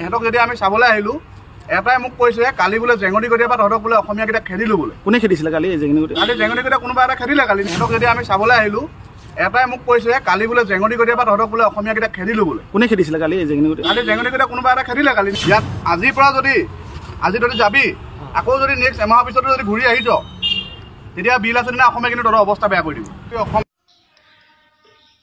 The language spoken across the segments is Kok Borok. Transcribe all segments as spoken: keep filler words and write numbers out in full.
সিহঁতক যদি আমি চাবলৈ আহিলো, এটাই মোক কৈছে, "কালি বোলে জেঙনি কটিয়াৰ পৰা তহঁতক বোলে অসমীয়াকেইটা খেদিলো" বোলে। কোনে খেদিছিলে কালি এই জেঙনি কটিয়াৰ? কালি জেঙনি কটিয়াৰ কোনোবা এটা খেদিলে কালি। সিহঁতক যদি আমি চাবলৈ আহিলো, এটাই মোক কৈছে, "কালি বোলে জেঙনি কটিয়াৰ পৰা তহঁতক বোলে অসমীয়াকেইটা খেদিলো" বোলে। কোনে খেদিছিলে কালি এই জেঙনি কটিয়াৰ? কালি জেঙনি কটিয়াৰ কোনোবা এটা খেদিলে কালি। ইয়াত আজিৰ পৰা যদি, আজি যদি যাবি, আকৌ যদি নেক্সট এমাহৰ পিছতো যদি ঘূৰি আহি যাৱ, তেতিয়া বিল আছে নে অসমীয়া কিন্তু তহঁতৰ অৱস্থা বেয়া কৰি দিব। তুই অসম-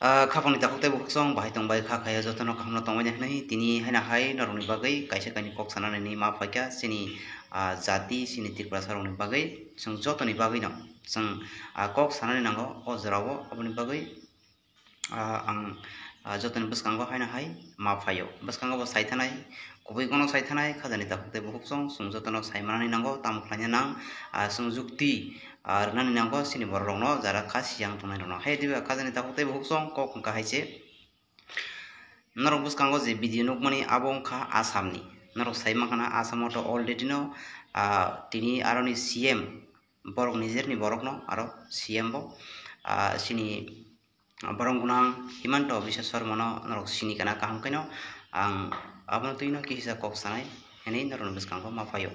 Ah, khapangni takhuk tei bukhuk song bahai tong bai kha khaio jotono kaham no tongmani hwnwi tini haino hai norokni bagwi kaisa kainwi kok sanani ma phaikha chini, ah, jati chini Tiprasa rokni bagwi chwng jotoni bagwi no chwng, ah, kok sanani nango o jorao aboni bagwi, ah, ang, ah, jotoni bwskango haino hai ma phaio bwskango bo sai thanai. Kubui kono sai thanai khajani takhuk tei bukhuk song chwng jotono sai manani nango tamo khlaina nang, ah, chwng jukti, ah, rwnani nango chini borok rokno jara kha siyang tongnai rokno. Hai diba khajani takhuk tei bukhuk song kok wngkha hai se. Norok bwskango je video nukmani abo wngkha Assamni. Norok sai mankha na Assamo to already no, ah, tini aroni C M borok nijerni borokno aro C M bo, ah, chini borok gwnang Himanta Biswa Sarmano norok sini kana kaham khaino ang abono twino kisa kok sanai hwnwi norokni bwskango ma phaio.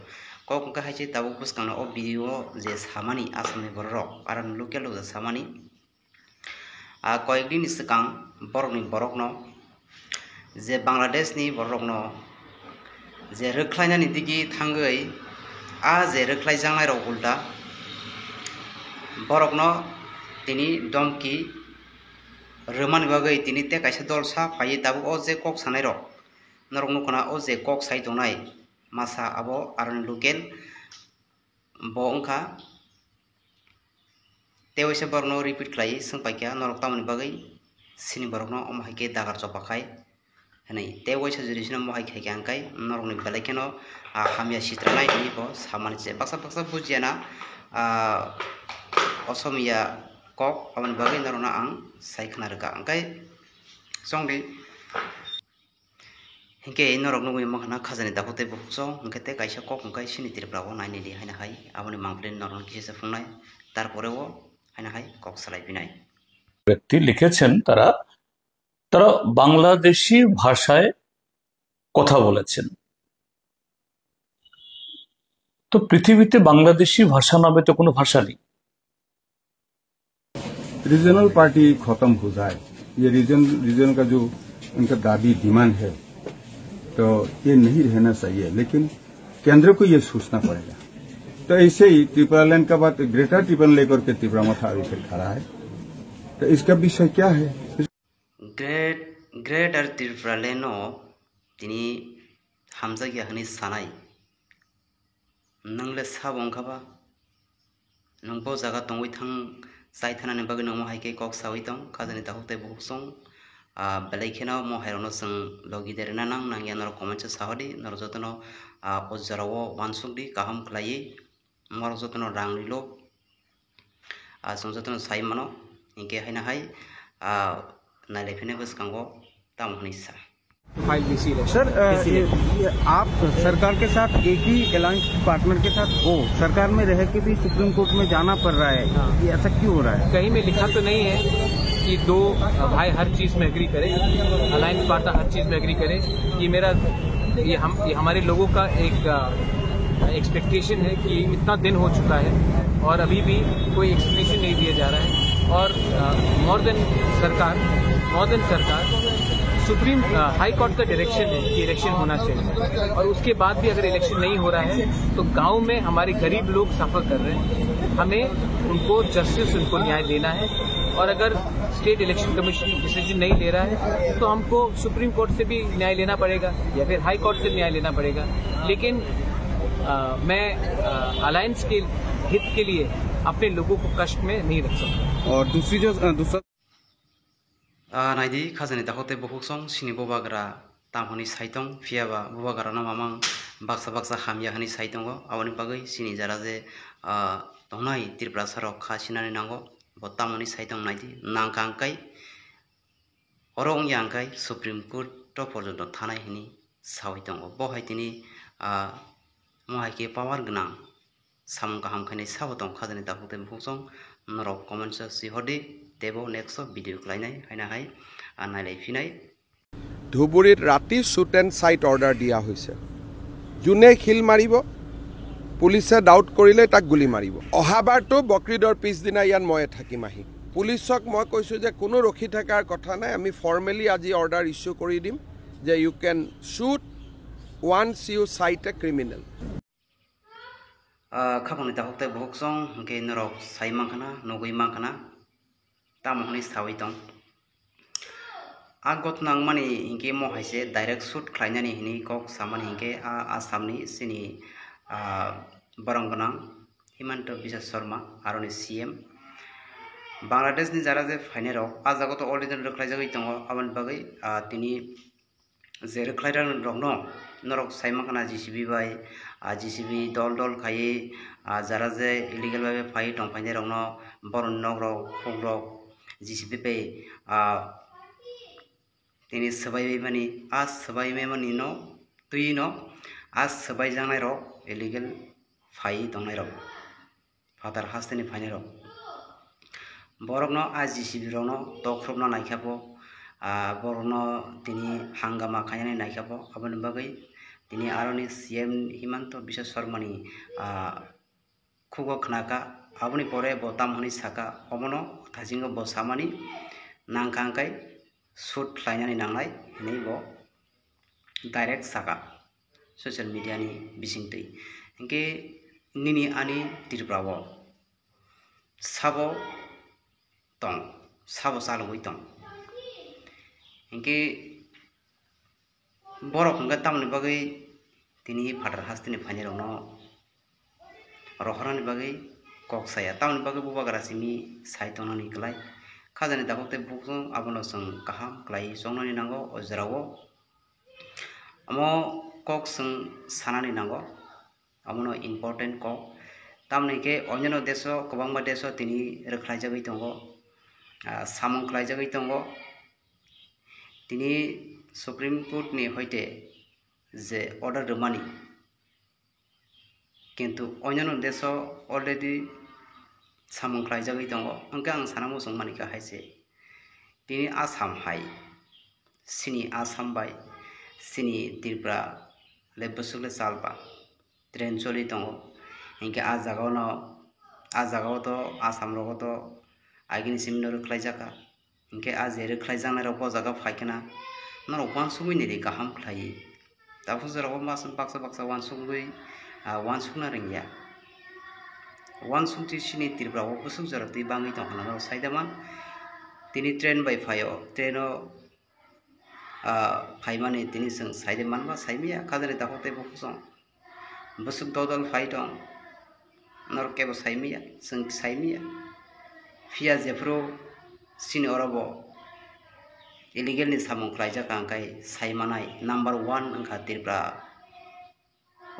Kok wngkha hai se tabuk bwskangno o video o je samani Assamni bororok aro local rok je samani, ah, koyekdin ni swkang borokni borokno je Bangladeshni borokno je rwkhlainani digi thangwi a je rwkhlaijaknairok ulta borokno tini domki rwmani bagwi tini tei kaisa dol sa phaiwi tabuk o je kok sanairok norok nukho na o je kok sai tongnai masa abo aroni local bo wngkha. Tei waisa borokno repeat khlaiwi swng paikha, "Norok tamoni bagwi sini borokno omo hai khe dagar chopakhai?" hwnwi. Tei waisa jodi sino omo hai khaikha hwnkhe norokni belai kheno, ah, hamya sitra nai hwnwi bo samani se. Baksa baksa bujiya na, ah, Osomiya kok, aboni bagwi norokno ang sai khna rwkha. Hwnkhe chongdi. Hinkhe norok nugwi mankha na khajani dakhuk tei bukhuk song, hinkhe tei kaisa kok hwnkhe chini Tripura o nainani haino hai aboni mangpili norokno kisa se phungnai, tarpore o haino hai kok salai pinai. ব্যক্তি লিখেছেন, তারা, তারা বাংলাদেশি ভাষায় কথা বলেছেন। তো পৃথিবীতে বাংলাদেশি ভাষা নামে তো কোনো ভাষা নেই। रीजनल पार्टी खत्म हो जाए, ये रीजन, रीजन का जो उनका दाबी, डिमांड है, तो ये नहीं रहना चाहिए, लेकिन केंद्र को ये सोचना पड़ेगा। तो ऐसे ही ट्रिपलालैंड का बात, ग्रेटर ट्रिपलालैंड लेकर के त्रिपुरा मथा अभी फिर खड़ा है, तो इसका विषय क्या है? Great, Greater Tripura Land o tini hamjakya hwnwi sanai. Nwng le sabo wngkha ba? Nwng bo jaga tongwi thang chai thanani bagwi nwng mo hai khe kok saui tong, khajani takhuk tei bukhuk song, ah, belai kheno mo hai rokno chwng logi de rwna nang nang ya, norok comment se sahodi, norok jotono, ah, o jorao uansuk di, kaham khlaiwi, norok jotono rang rilo, ah, chwng jotono sai mano, hinkhe haino hai, ah, nailai phine bwskango tamo hwnwi sa. File DC election. Sir, अ, DC ये, election. ये आप सरकार के साथ एक ही alliance partner के साथ हो, सरकार में रह के भी सुप्रीम कोर्ट में जाना पड़ रहा है, हाँ। ये ऐसा क्यों हो रहा है? कहीं में लिखा तो नहीं है कि दो भाई हर चीज़ में एग्री करें, अलायंस पार्टनर हर चीज़ में एग्री करें। ये मेरा, ये हम, ये हमारे लोगों का एक, अ, एक्सपेक्टेशन है कि इतना दिन हो चुका है और अभी भी कोई एक्सप्लेनेशन नहीं दिया जा रहा है। और, अ, मोर देन सरकार, मोर देन सरकार, सुप्रीम, अ, हाई कोर्ट का डायरेक्शन है कि इलेक्शन होना चाहिए और उसके बाद भी अगर इलेक्शन नहीं हो रहा है तो गांव में हमारे गरीब लोग सफ़र कर रहे हैं, हमें उनको जस्टिस, उनको न्याय देना है। और अगर स्टेट इलेक्शन कमीशन डिसीजन नहीं ले रहा है तो हमको सुप्रीम कोर्ट से भी न्याय लेना पड़ेगा या फिर हाई कोर्ट से न्याय लेना पड़ेगा, लेकिन, अ, मैं, अ, अलायंस के हित के लिए अपने लोगों को कष्ट में नहीं रख सकता। और दूसरी जो, अ, दूसरा Ah, naidi, khajani takhuk tei bukhuk song chini bubagra tamo hwnwi sai tong, phiya ba bubagrano mamang baksa baksa hamya hwnwi sai tongo. Aboni bagwi chini jara je, ah, tongnai Tiprasa rok kha sinani nango, bo tamo hwnwi sai tong naidi, nangkha hwnkhe oro wngya hwnkhe Supreme Court o porjonto thanai hwnwi saui tongo. Bo hai tini, ah, mo hai khe power gwnang samung kaham khainai sabo tong khajani takhuk tei bukhuk song, norok comment o swi hor di, teibo next o video khlainai haino hai, ah, nailai phinai. ধুবুৰীত ৰাতি shoot and site order দিয়া হৈছে। যোনে শিল মাৰিব, পুলিচে ডাউট কৰিলে তাক গুলী মাৰিব। অহাবাৰটো বকৰিদৰ পিছদিনা ইয়াত ময়ে থাকিম আহি। পুলিচক মই কৈছোঁ যে কোনো ৰখি থকাৰ কথা নাই, আমি ফৰ্মেলি আজি অৰ্ডাৰ ইছ্যু কৰি দিম যে you can shoot once you sight a criminal. Ah, khapangni takhuk tei bukhuk chwng hwnkhe norok sai mankha na, nugwi mankha na, tamo hwnwi saui tong. A ghotna wngmani hinkhe mo hai se direct shoot khlainani hwnwi kok samani hinkhe a Assamni chini, ah, borong gwnang Himanta Biswa Sarma aroni C M. Bangladeshni jara je phainairok a jaga to already rwkhlaijagwi tongo, aboni bagwi, ah, tini je rwkhlai rokno norok sai mankha na J C B bai, ah, J C B dol dol khaiwi, ah, jara je illegal bai phaiwi tong phainairokno boroni nok rok, khuk rok J C B bai, ah, tini swbai bai mani, a swbai bai mani no twi no a swbai jangnai rok illegal phaiwi tongnai rok. Phatar hasteni phainairok. Borokno a J C B rokno tokhorokna naikha bo, ah, borokno tini hangama khainani naikha bo, aboni bagwi tini aroni C M Himanta Biswa Sarmani, ah, khugo khnakha, aboni pore bo tamo hwnwi sakha, omono thasingo bo samani nangkha hwnkhe shoot khlainani nangnai hwnwi bo direct sakha social media ni bisingtwi. Hinkhe nini ani Tripura o sabo tong, sabo chalogwi tong. Hinkhe borok hinkhe tamoni bagwi tini phatar hasteni phainairokno rohornani bagwi kok saya. Tamoni bagwi bubagra simi sai tongnani kwlai. Khajani dakhuk tei bukhuk abono chwng kaham kwlai chongnani nango o jorao. Omo kok chwng sanani nango, omono important kok. Tamoni khe onyono deso, kwbangma deso tini rwkhlaijagwi tongo, ah, samung khlaijagwi tongo. Tini Supreme Court ni hoite je order rwmani, kintu onyono deso already samung khlaijagwi tongo. Hwnkhe ang sana muchung manikha hai se, tini Assam hai, chini Assam bai chini Tripura le bwswk le chalba train choli tongo. Hinkhe a jagao no, a jagao to Assam rogo to agini simi no rwkhlaijakha. Hinkhe a je rwkhlaijaknai rok bo jaga phaikhna norok uansugwi nini kaham khlaiwi. Tabuk jorao mas baksa baksa uansugwi, ah, uansukna rwngya. Uansukti sini Tripura o bwswk jora twi bangwi tongkha norok saida man. Tini train bai phaio, train o, ah, phaimani tini chwng saida manba saimaya khajani dakhuk tei bukhuk chwng. Bwswk dodol phai tong, norok kebo saimaya, chwng saimaya. Phiya jephuru chini oro bo illegal ni samung khlaijak ang khai saimanai number one wngkha Tripura.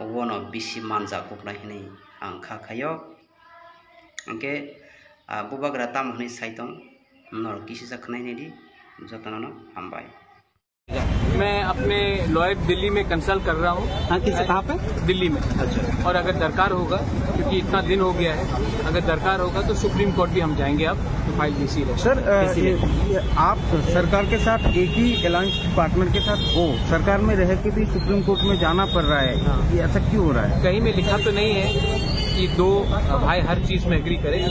Obono bisi manjak kuknai hinwi ang kha khaio. Hinkhe, ah, bubagra tamo hinwi sai tong, norok kisisa khwnai nai di, jotono no hambai. मैं अपने लॉयर दिल्ली में कंसल्ट कर रहा हूँ। हाँ, किस, कहाँ पे? दिल्ली में। अच्छा। और अगर दरकार होगा, क्योंकि इतना दिन हो गया है, अगर दरकार होगा तो सुप्रीम कोर्ट भी हम जाएंगे अब, to file DC election. Sir, अ, इसीलिए। ये, ये आप सरकार के साथ एक ही अलायंस पार्टनर के साथ हो, सरकार में रह के भी सुप्रीम कोर्ट में जाना पड़ रहा है, हाँ। ये ऐसा क्यों हो रहा है? कहीं में लिखा तो नहीं है कि दो भाई हर चीज में एग्री करें,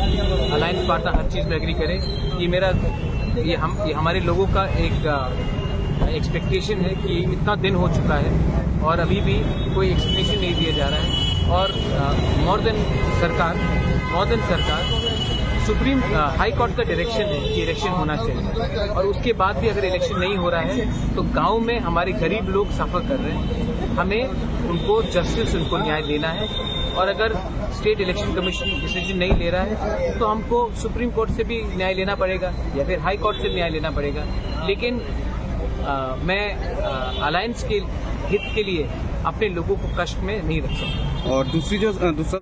अलायंस पार्टनर हर चीज में एग्री करें। ये मेरा, ये हम, ये हमारे लोगों का एक, अ, एक्सपेक्टेशन है कि इतना दिन हो चुका है और अभी भी कोई एक्सप्लेनेशन नहीं दिया जा रहा है। और, अ, मोर देन सरकार, मोर देन सरकार सुप्रीम, अ, हाई कोर्ट का डायरेक्शन है कि इलेक्शन होना चाहिए, और उसके बाद भी अगर इलेक्शन नहीं हो रहा है तो गांव में हमारे गरीब लोग सफर कर रहे हैं, हमें उनको जस्टिस, उनको न्याय देना है। और अगर स्टेट इलेक्शन कमीशन डिसीजन नहीं ले रहा है तो हमको सुप्रीम कोर्ट से भी न्याय लेना पड़ेगा या फिर हाई कोर्ट से न्याय लेना पड़ेगा। लेकिन, अ, मैं, अ, अलायंस के हित के लिए अपने लोगों को कष्ट में नहीं रख सकता। और दूसरी जो, अ, दूसरा